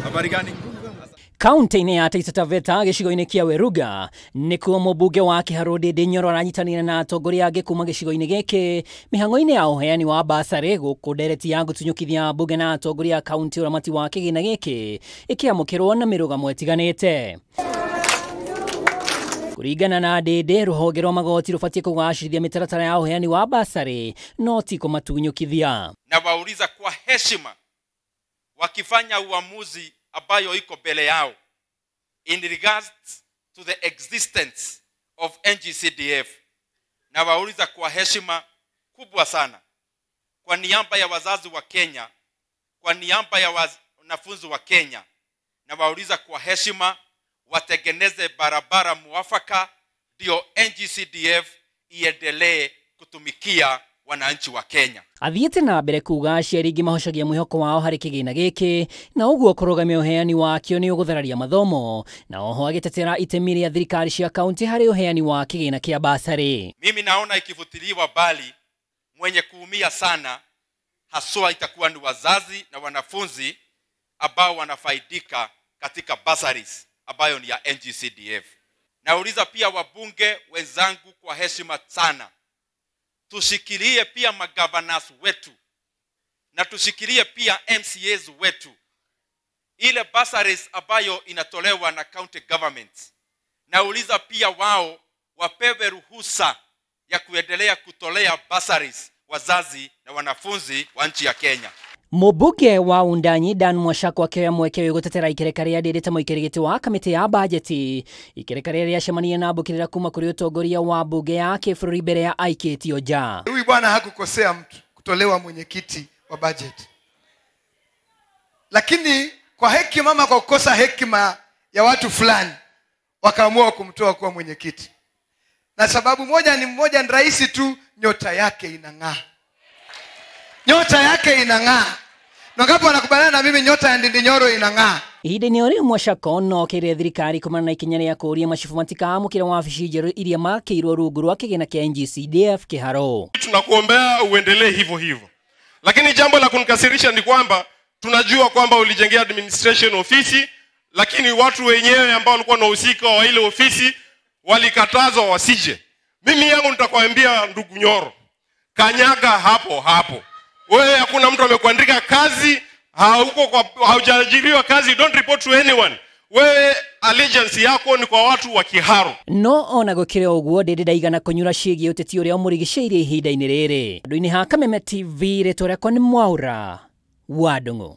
Habari gani? Kaunti-inĩ ya Taita Taveta gĩcigo-inĩ kĩa Weruga nĩkuo mũmbunge wa Kiharu Ndindi Nyoro aranyitanĩra na atongoria angĩ kuma gĩcigo-inĩ gĩkĩ mĩhang'o-inĩ ya ũheani wa basarĩ gũkũ ndereti ya gũtunyũkithia mbunge na atongoria a kaunti ũramati wa kĩgĩna gĩkĩ ĩkĩamũkĩrwo na mĩrũgamo ĩtiganĩte. Kũringana na Ndindi, rũhonge rwa magoti rũbatiĩ kũgacĩrithia mĩtaratara ya ũheani wa basarĩ no ti kũmatunyũkithia. Na wauliza kwa heshima wakifanya uamuzi ambayo iko mbele yao in regards to the existence of NGCDF, na wauliza kwa heshima kubwa sana, kwa niaba ya wazazi wa Kenya, kwa niaba ya wanafunzi wa Kenya, na wauliza kwa heshima watengeneze barabara muafaka ndio NGCDF iendelee kutumikia wananchi wa Kenya. Athiĩte na mbere kuga aciari aingĩ mahocagia mwĩhoko wao harĩ kĩgĩna gĩkĩ na ũguo kũrũgamia ũheani wakĩo nĩ ũgũthararia mathomo, na oho agĩtetera itemi rĩa thirikari cia kaunti harĩ ũheani wa kĩgĩna kĩa basarĩ. Mimi naona ikifutiliwa bali mwenye kuumia sana haswa itakuwa ni wazazi na wanafunzi ambao wanafaidika katika bursaries ambayo ni ya NGCDF. Nauliza pia wabunge wenzangu kwa heshima sana, tushikilie pia magovernors wetu na tushikilie pia MCAs wetu. Ile bursaries ambayo inatolewa na county governments, nauliza pia wao wapewe ruhusa ya kuendelea kutolea bursaries wazazi na wanafunzi wa nchi ya Kenya. Mũmbunge wa Wundanyi Dan Mwashako akĩoya mweke ũyũ gũtetera ikereka rĩa Ndindi ta mũikarĩri gĩtĩ wa kamĩtĩ ya bajeti, ikereka rĩrĩa rĩacemanirie na mbũkĩrĩra kuma kũrĩ ũtongoria wa mbunge ya kĩbũrũri mbere ya aikĩtio nja. Huyu bwana hakukosea mtu kutolewa mwenyekiti wa budget, lakini kwa hekima ama kwa kukosa hekima ya watu fulani wakaamua kumtoa kuwa mwenyekiti. Na sababu moja ni mmoja, ni rahisi tu, nyota yake inang'aa. Nyota yake inang'aa. Na ngapo wanakubaliana na mimi, nyota ya Ndindi Nyoro inang'aa. Ihinda-inĩ o rĩu Mwashako no okĩrĩre thirikari kumana na ikinya rĩa kũũria macibu matikamũkĩra wabici njerũ iria makĩirwo rungu rwa kĩgĩna kĩa NGCDF Kĩharũ. Tunakuombea uendelee hivyo hivyo, lakini jambo la kunikasirisha ni kwamba tunajua kwamba ulijengea administration ofisi, lakini watu wenyewe ambao walikuwa wanahusika wa ile ofisi walikatazwa wasije. Mimi yangu nitakwambia ndugu Nyoro, kanyaga hapo hapo. Wewe hakuna mtu amekuandika kazi, haujaajiriwa kazi, don't report to anyone. Wewe allegiance yako ni kwa watu wa Kiharu. No ona gũkĩrĩ ũguo Ndindi ndaigana kũnyura ciĩgiĩ ũteti ũrĩa ũmũrigicĩirie ihinda-inĩ rĩrĩ. Andũ-inĩ ha Kameme TV, rĩtwa rĩakwa nĩ Mwaura wa Ndung'u.